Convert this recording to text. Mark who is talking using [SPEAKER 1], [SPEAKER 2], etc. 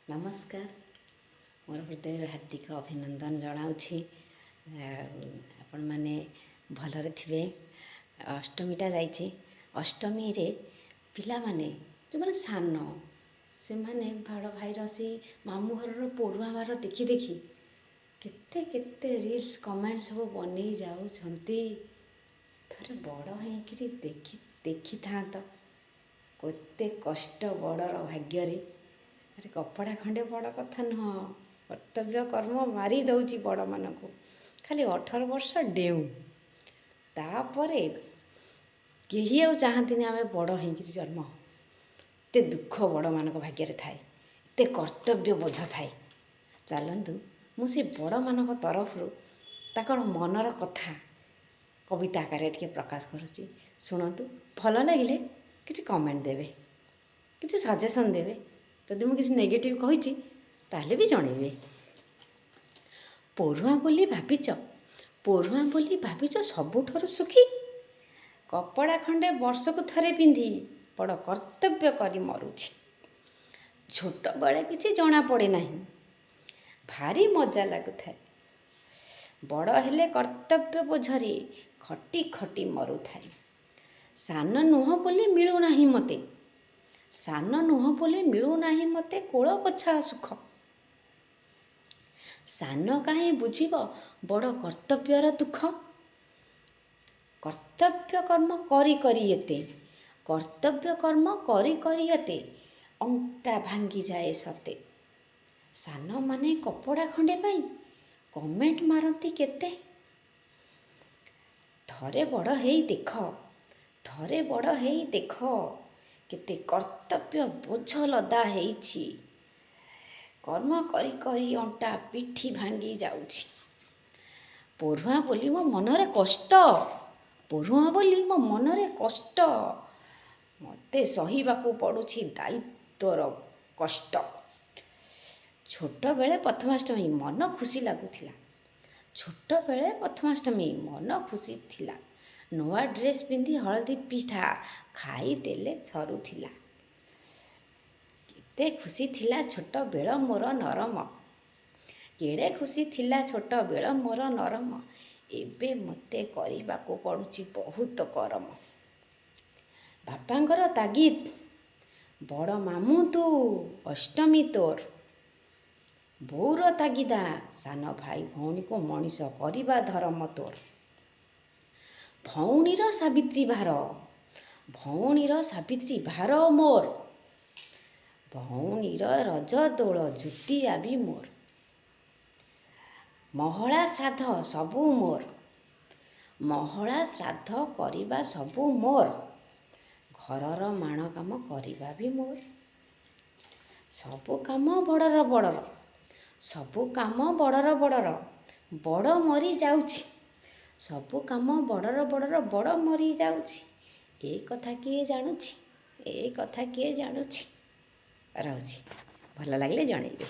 [SPEAKER 1] ନମସ୍କାର। ମୋର ହୃଦୟରୁ ହାର୍ଦ୍ଦିକ ଅଭିନନ୍ଦନ ଜଣାଉଛି। ଆଉ ଆପଣମାନେ ଭଲରେ ଥିବେ। ଅଷ୍ଟମୀଟା ଯାଇଛି। ଅଷ୍ଟମୀରେ ପିଲାମାନେ, ଯେଉଁମାନେ ସାନ, ସେମାନେ ବଡ଼ ଭାଇର ସେଇ ମାମୁଁ ଘରର ପୋରୁହାଁ ଭାର ଦେଖି ଦେଖି କେତେ କେତେ ରିଲ୍ସ, କମେଣ୍ଟ ସବୁ ବନେଇ ଯାଉଛନ୍ତି। ଥରେ ବଡ଼ ହେଇକିରି ଦେଖିଥାନ୍ତ କେତେ କଷ୍ଟ ବଡ଼ର ଭାଗ୍ୟରେ। ଆରେ, କପଡ଼ା ଖଣ୍ଡେ ବଡ଼ କଥା ନୁହଁ, କର୍ତ୍ତବ୍ୟ କର୍ମ ମାରି ଦେଉଛି ବଡ଼ମାନଙ୍କୁ। ଖାଲି 18 ବର୍ଷ ଡେଉଁ, ତାପରେ କେହି ଆଉ ଚାହାନ୍ତିନି ଆମେ ବଡ଼ ହେଇକିରି ଜନ୍ମ ହଉ। ଏତେ ଦୁଃଖ ବଡ଼ମାନଙ୍କ ଭାଗ୍ୟରେ ଥାଏ, ଏତେ କର୍ତ୍ତବ୍ୟ ବୋଝ ଥାଏ। ଚାଲନ୍ତୁ, ମୁଁ ସେ ବଡ଼ମାନଙ୍କ ତରଫରୁ ତାଙ୍କର ମନର କଥା କବିତା ଆକାରରେ ଟିକେ ପ୍ରକାଶ କରୁଛି। ଶୁଣନ୍ତୁ, ଭଲ ଲାଗିଲେ କିଛି କମେଣ୍ଟ ଦେବେ, କିଛି ସଜେସନ୍ ଦେବେ। ଯଦି ମୁଁ କିଛି ନେଗେଟିଭ୍ କହିଛି, ତାହେଲେ ବି ଜଣେଇବେ। ପୋରୁହାଁ ବୋଲି ଭାବିଛ, ପୋରୁହାଁ ବୋଲି ଭାବିଛ ସବୁଠାରୁ ସୁଖୀ? କପଡ଼ା ଖଣ୍ଡେ ବର୍ଷକୁ ଥରେ ପିନ୍ଧି ବଡ଼ କର୍ତ୍ତବ୍ୟ କରି ମରୁଛି। ଛୋଟବେଳେ କିଛି ଜଣାପଡ଼େ ନାହିଁ, ଭାରି ମଜା ଲାଗୁଥାଏ। ବଡ଼ ହେଲେ କର୍ତ୍ତବ୍ୟ ବୋଝରେ ଖଟି ଖଟି ମରୁଥାଏ। ସାନ ନୁହଁ ବୋଲି ମିଳୁନାହିଁ ମୋତେ, ସାନ ନୁହଁ ବୋଲି ମିଳୁନାହିଁ ମୋତେ କୋଳ ପୋଛା ସୁଖ। ସାନ କାହିଁ ବୁଝିବ ବଡ଼ କର୍ତ୍ତବ୍ୟର ଦୁଃଖ? କର୍ତ୍ତବ୍ୟ କର୍ମ କରି କରି ଏତେ, କର୍ତ୍ତବ୍ୟ କର୍ମ କରି କରି ଏତେ ଅଣ୍ଟା ଭାଙ୍ଗିଯାଏ ସତେ। ସାନମାନେ କପଡ଼ା ଖଣ୍ଡେ ପାଇଁ କମେଣ୍ଟ ମାରନ୍ତି କେତେ। ଥରେ ବଡ଼ ହେଇ ଦେଖ, ଥରେ ବଡ଼ ହେଇ ଦେଖ, କେତେ କର୍ତ୍ତବ୍ୟ ବୋଝ ଲଦା ହେଇଛି। କର୍ମ କରି କରି ଅଣ୍ଟା ପିଠି ଭାଙ୍ଗି ଯାଉଛି। ପୋରୁହାଁ ବୋଲି ମୋ ମନରେ କଷ୍ଟ, ପୋରୁହାଁ ବୋଲି ମୋ ମନରେ କଷ୍ଟ, ମୋତେ ସହିବାକୁ ପଡ଼ୁଛି ଦାୟିତ୍ୱର କଷ୍ଟ। ଛୋଟବେଳେ ପ୍ରଥମାଷ୍ଟମୀ ମନ ଖୁସି ଲାଗୁଥିଲା। ଛୋଟବେଳେ ପ୍ରଥମାଷ୍ଟମୀ ମନ ଖୁସି ଥିଲା। ନୂଆ ଡ୍ରେସ୍ ପିନ୍ଧି ହଳଦୀ ପିଠା ଖାଇଦେଲେ ସରୁଥିଲା। କେତେ ଖୁସି ଥିଲା ଛୋଟ ବେଳ ମୋର ନରମ, କେଡ଼େ ଖୁସି ଥିଲା ଛୋଟ ବେଳ ମୋର ନରମ। ଏବେ ମୋତେ କରିବାକୁ ପଡ଼ୁଛି ବହୁତ କରମ। ବାପାଙ୍କର ତାଗିଦ, ବଡ଼ ମାମୁଁ ତୁ, ଅଷ୍ଟମୀ ତୋର। ବୋଉର ତାଗିଦା, ସାନ ଭାଇ ଭଉଣୀକୁ ମଣିଷ କରିବା ଧରମ ତୋର। ଭଉଣୀର ସାବିତ୍ରୀ ଭାର, ଭଉଣୀର ସାବିତ୍ରୀ ଭାର ମୋର। ଭଉଣୀର ରଜ, ଦୋଳ, ଜୁତିଆ ବି ମୋର। ମହଳା ଶ୍ରାଦ୍ଧ ସବୁ ମୋର, ମହଳା ଶ୍ରାଦ୍ଧ କରିବା ସବୁ ମୋର। ଘରର ମାଣ କାମ କରିବା ବି ମୋର। ସବୁ କାମ ବଡ଼ର ବଡ଼ର, ସବୁ କାମ ବଡ଼ର ବଡ଼ର, ବଡ଼ ମରି ଯାଉଛି। ସବୁ କାମ ବଡ଼ର ବଡ଼ର, ବଡ଼ ମରି ଯାଉଛି, ଏ କଥା କିଏ ଜାଣୁଛି? ଏ କଥା କିଏ ଜାଣୁଛି? ରହୁଛି। ଭଲ ଲାଗିଲେ ଜଣେଇବେ।